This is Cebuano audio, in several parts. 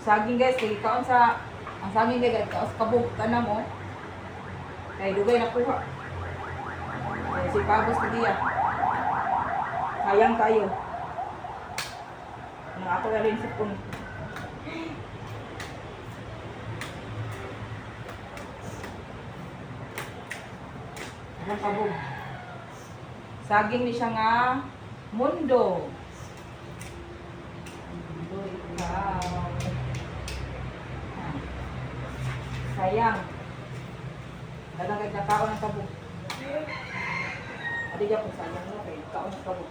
Saging, guys, kay kaon sa ang saging guys, kaon sa kabog kanam oh. Kay dugay nakuha. Kay si pabos tagiya. Sayang kayo. Ang ako na rin sipon. Ang kabog. Saging ni siya nga mundo. Mundo ikaw. Ah. Sayang. Dagang kay nakaon ang kabog. Adi po sayang no kay kaon ang kabog.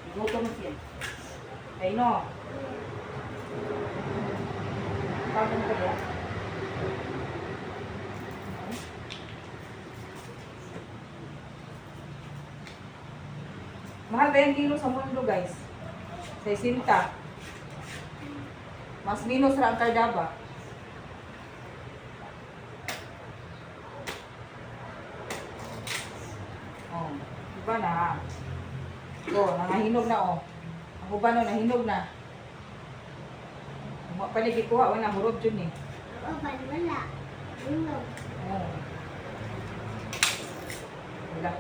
Igutom siya. Kay no. Kaon ka ba? Mahal ba yung kilo sa mundo, guys? 60. Mas minus ra ang kardaba. Oh, iba na. Oh, nangahinog na oh. Ako ba no, nahinog na. Mo pa ni gikuha wala hurot jud ni. Opan, wala. Hinog. Oh. Wala.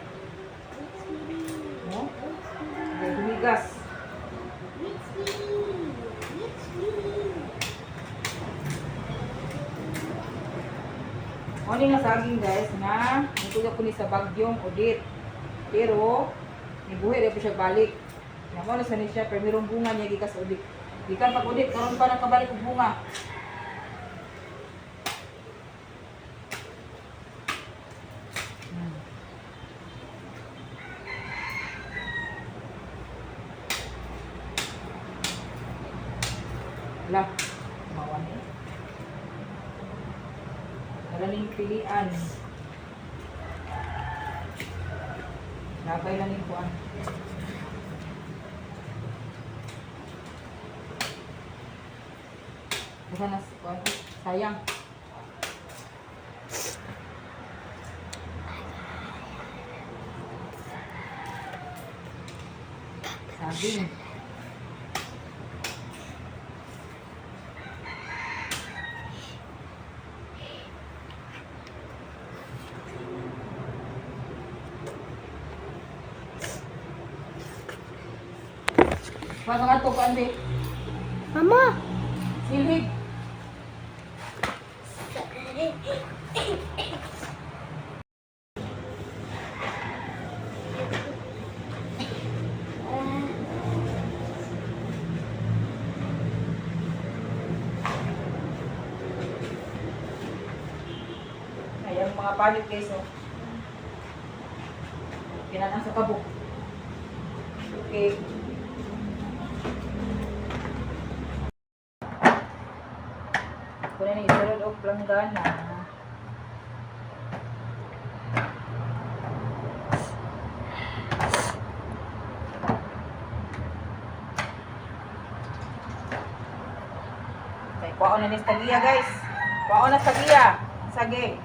It's me. No? It's me. Okay, humigas. It's me. It's me. Ano nga saging, guys, na nituga ko ni sa bagyong Odette. Pero nibuhi ra po siya balik. Namo na sa ni siya pero merong bunga niya gikas sa Odette. Gikan pag Odette karon pa nakabalik og bunga. Wala, mawan eh. Wala ning pilian. Labay lang yung kuan. Baka nas kuan. Sayang. Saging. Pasok ato kuan di. Mama. Silhig. Ayan mga palit, guys, oh. Pinanang sa kabuk. Okay. Kunin ni isulod og planggana. Okay, kuhaon na ni sa tagiya, guys. Kuhaon na sa tagiya. Saging.